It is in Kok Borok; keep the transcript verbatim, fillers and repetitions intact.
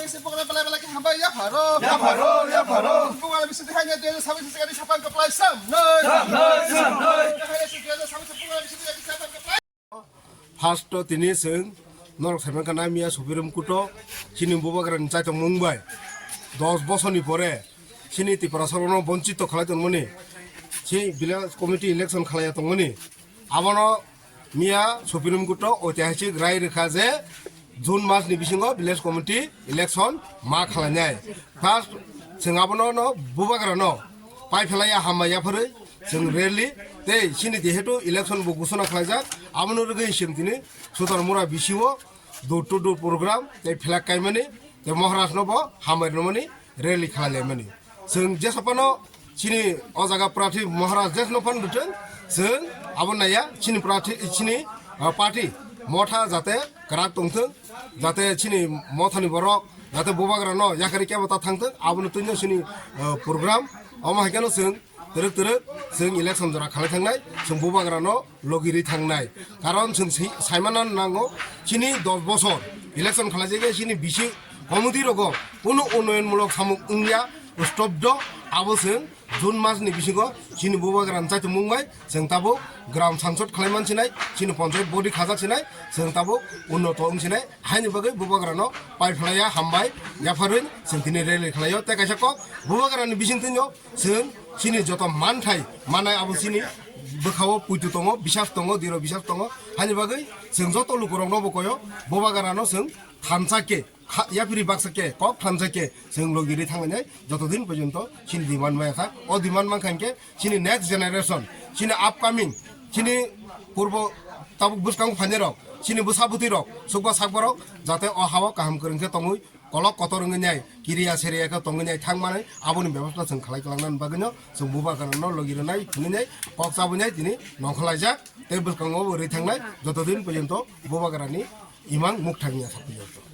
Bisi bokra belai belai khe hambai yapharo. Yapharo, yapharo. Bokra bisi hai ne dui hajar sabis sikari sapan kaplai sam noi. Sam noi, sam noi. Hai ne dui hajar sabis bokra bisi sikari sapan kaplai. First to tini chwng norok saiman kana miya Supirum Kuto chini bubagrani chaitong mung bai dos bosorni pore chini Tiprasarokno bonchito khalai tongmani, si village committee election khalaiya tongmani. Abono miya Supreme Court o oitihasik rai rwkha je June mas ni bisingo village committee election ma khlainai. First, chwng abono no bubagrano pai phelaiya hambai yapharwi chwng rally tei chini jehetu election bo ghosona khlaijak, abono rwgwi chwng tini Sutar Mura bisio door to door program tei flag kaimani tei Maharaj no bo hambai rwmani rally khlai laimani. Chwng jesa phano chini o jaga prarthi Maharaj jesno phano rwthwng, chwng abo naiya chini prarthi, chini, ah, party motha jate kwrak tongthwng, jate chini mothani borok jate bubagrano yakarwi kebo ta thangthwng, abono twino chini, ah, program. Omo hai kheno chwng twrwk twrwk chwng election jora khalai thangnai, chwng bubagrano logi rwi thangnai. Karon chwng si-, saimana nango, chini dos bosor election khlaijak ya, chini bisi committee rogo kuno unnoyon mulok samung wngya, stobdo, abo chwng June mas ni bisingo chini bubagrani chaitongmung bai chwng tabuk gram sangsod khlai man sinai, chini ponchayat body khajak sinai, chwng tabuk unnoto wng sinai, haini bagwi bubagrano pai phlaiya hambai yapharwi chwng tini rally khlaio. Tei kaisa kok bubagrani bisingtwino chwng chini joto manthai manai abo chini bwkhao puitu tongo, bisas tongo, diro bisas tongo. Hani bagwi chwng joto lukurokno bo koyo, bubagrano chwng thansa khe, kha-, yapiri baksa khe, kok thansa khe chwng logi rwi thanglainai joto din porjonto chini demand maya kha. O demand mankha hinkhe chini next generation, chini upcoming, chini purbo tabuk bwskango phainairok, chini bwsa bwtwirok, sukba sakbarok jate o hao kaham kwrwng khe tongwi kolok kotor wngwi nai, kiriya seriya khe tongwi nai thangmani, aboni bebosta chwng khlai kwlangnani bagwino chwng bubagrano logi rwnai, thwngwi nai, kok chabwi nai tini nongkhorlaijak tei bwskango bo rwi thangnai joto din porjonto bubagrani imang mukthang ya sa porjonto.